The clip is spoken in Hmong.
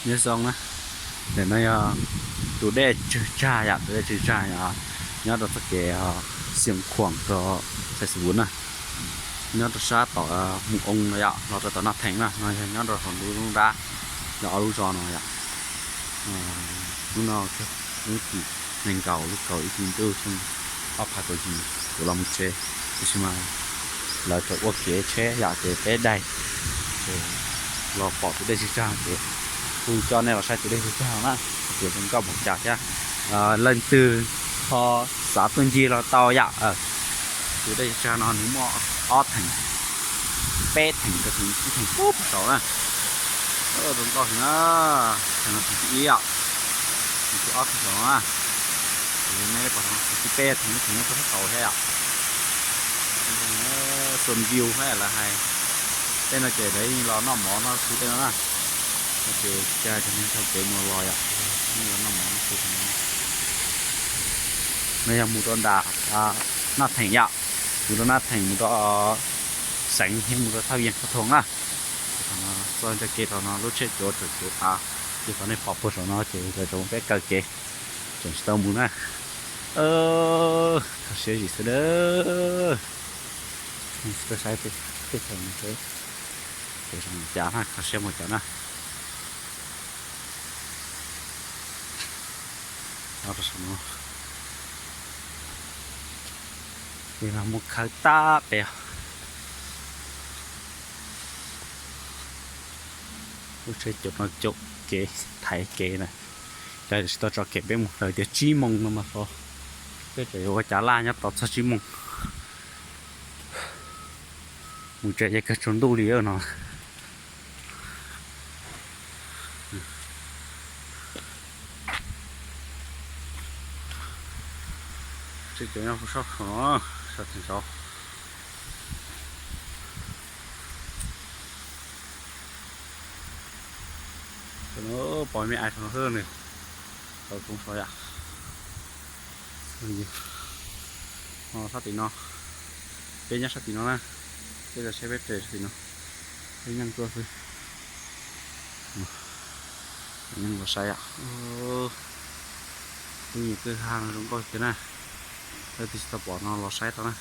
Nyob zoo na, ntawm no yog tus dej tsawg tsag yom, tus dej tsawg tsag yom, nyob rau txoj kev Xeev Khuam rau Xais Xus Vus na, nyob rau sab tom Mus Oo no yom, los rau tom Naj Theem na, no yog nyob rau hauv lub nruab nrab, yog ob lub zos no yom. Lub no lub tim nees nkaum, lub kaum ib hlis ntuj xyoo ob phav kaum yim kuv los mus tsev, tiam sis mas lawv tseem ua kev tsheb yom, ces peb daig ces los pom tus dej tsawg tsag ces kuj coj nej los saib tus dej tsawg tsag na, tias zoo nkauj npaum cas thiab. Leej twg ho xav tuaj ncig los tau yom. Tus dej tsawg tsag no nws muaj ob theem, peb theem rau tus ib theem puag saud na. Zoo nkauj heev na, theem no theem thib ib yom, theem thib ob puag saud na. Ces nej pom theem thib peb, theem no theem nyob rau sab tod thiab yom. Xoo view thiab lawv hais, tej no ces lawv yeej los noj mov noj su tej no na. Ces coj cov neeg taug kev mus los yom, yeej los noj mov noj su no. No yog mus rau nram Naj Theem yom, mus rau Naj Theem mus rau Xeev thiab mus rau Thaj Vias Pha Thoom na. Txoj ncauj kev rau no lub tsheb cuav tseem cuav tav, ces qhov nej pom puag saum no ces lawv tseem ua peb kaw kev, tseem tsis tau mus na. Kho siab zim xwb na. Tsis tau saib tej thaum mus tsev, ces zoo li cas na, kho siab mus cas na. Rau saum no, ces mas muaj khawb tag pem. Lub tsheb caum no caum kev thaiv kev na, cas tsis tau tso kev peb mus, lawv tias tsib moos no mas xyov, peb tseem yuav ua cas laj nyob tau txog tsib moos. Mus tsev ces kawg tsaus ntuj li no. Tsheb caum nyob puag saum no, sab theem saud. Pom me ais rau no xwb nws, tau tsoov saud yom. Sab tim no, peb nyob sab tim no na, peb los saib peb tsev sab tim no, peb nyeej tuaj xwb. Nyeej los saib yom. Lub nyuam kwj ha no zoo nkauj thiab na, leej twg tsis tau pom no los saib tau na.